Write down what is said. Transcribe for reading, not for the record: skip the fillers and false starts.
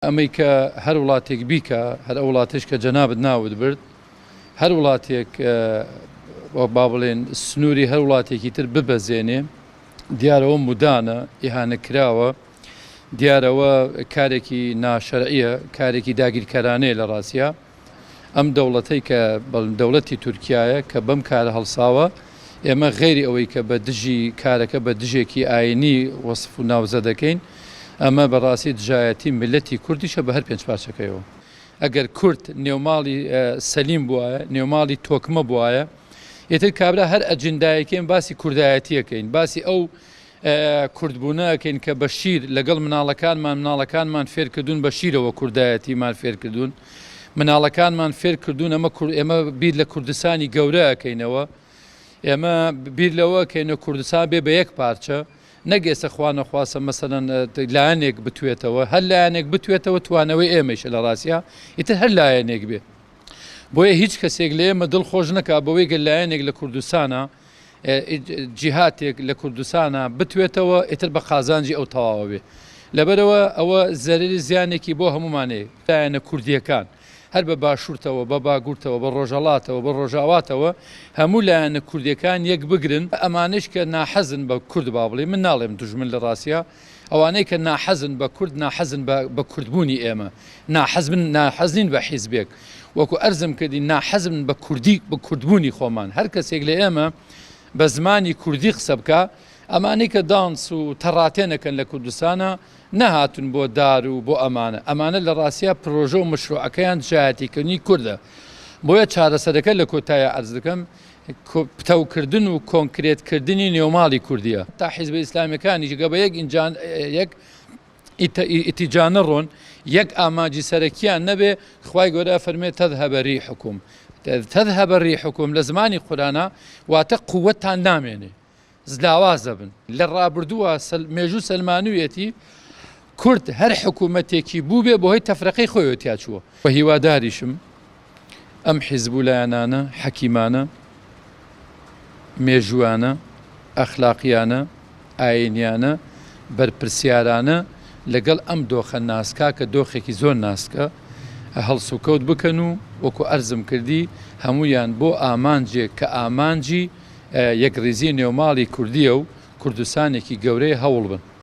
ئەمەی کە هەر وڵاتێک بیکا، هەر ئەو وڵاتەیش کە جەنابت ناوت برد، هەر وڵاتێک با بڵێن سنووری هەر وڵاتێکی تر ببەزێنێ، دیارە ئەوە مودانە، ئیهانە کراوە، دیارە ئەوە کارێکی ناشەرعییە، کارێکی داگیرکەرانەیە لە ڕاستیا. ئەم دەوڵەتەی کە بەڵێن دەوڵەتی تورکیایە کە بەم کارە هەڵساوە، ئێمە غەیری ئەوەی کە بە دژی کارەکە بە دژێکی ئایینی وەسف و ناوزە دەکەین، ئەمە بە ڕاستی دژایەتی میللەتی کوردیشە بە هەر پێنج پارچەکەیەوە. ئەگەر کورد نێوماڵی سەلیم بوایە، نێوماڵی تۆکمە بوایە، ئیتر کابرا هەر ئەجندایەکەین باسی کوردایەتیەکەین، باسی ئەو کوردبوونە ئەکەین کە بە شیر لەگەڵ مناڵەکانمان مناڵەکانمان فێرکردوون بە شیرەوە کوردایەتیمان فێرکردوون مناڵەکانمان فێرکردوون ئەمە ئێمە بیر لە کوردستانی گەورە ئەکەینەوە ئێمە بیر لەوە کەینە کوردستان بێ بە یەک پارچە نەک ئێستا خوا نەخواستە مەسەلەن لایەنێک بتوێتەوە هەر لایەنێک بتوێتەوە توانەوەی ئێمەیشە لە ڕاستیا ئیتر هەر لایەنێک بێ بۆیە هیچ کەسێک لە ئێمە دڵ خۆش نەکا بەوەی گەر لایەنێک لە کوردستانە جیهاتێک لە کوردستانە بتوێتەوە ئیتر بە قازانجی ئەو تەواوە بێ لەبەرەوە ئەوە زەرری زیانێکی بۆ هەمومانەیە لایەنە کوردیەکان هەر بە باشوورتەوە بە باگورتەوە بە ڕۆژەڵاتەوە بە ڕۆژاواتەوە هەموو لایەنە کوردیەکان یەک بگرن ئەمانەش کە ناحەزن بە کورد با بڵێ من ناڵێم دوژمن لە ڕاستیا ئەوانەی کە ناحەزن بە کورد ناحەزن بە بە کوردبوونی ئێمە ناحەزبن ناحەز نین بە حیزبێک وەکو ئەرزم کردی ناحەزن بە کوردی بە کوردبوونی خۆمان هەر کەسێک لە ئێمە بە زمانی کوردی قسە بکا ئەمانەی کە دانس و تەڕاتێنەکەن لە کوردستانە نەهاتون بۆ دار و بۆ ئەمانە ئەمانە لە ڕاستیا پرۆژە و مەشروعەکەیان دژایەتیکردنی کوردە بۆیە چارەسەرەکە لە کۆتایە عەرز دەکەم پتەوکردن و کۆنکرێت کردنی نێوماڵی کوردیە تا حیزبە ئیسلامیەکانیش گە بە یەک ئینجان یەک ئیتیجا نەڕۆن یەک ئامانجی سەرەکیان نەبێ خوای گەورە فەرمێ تذهب ريحكم تذهب ريحكم لە زمانی قورئانا واتە قوتتان نامێنێ لاواز دەبن. لە ڕابردووە مێژوو سەلمانویەتی کورد هەر حکوومەتێکی بووبێ بەهۆی تەفرەقەی خۆیەوە تیا چووە. وە هیواداریشم ئەم حیزب و لایەنانە حەکیمانە، مێژوویانە، ئەخلاقیانە، ئایینیانە، بەرپرسیارانە لەگەڵ ئەم دۆخە ناسکە کە دۆخێکی زۆر ناسکە هەڵسوکەوت بکەن و وەکو عەرزم کردی هەموویان بۆ ئامانجێک کە ئامانجی یەکڕیزی نێوماڵی کوردییە و کوردستانێکی گەورەیە هەوڵ بن.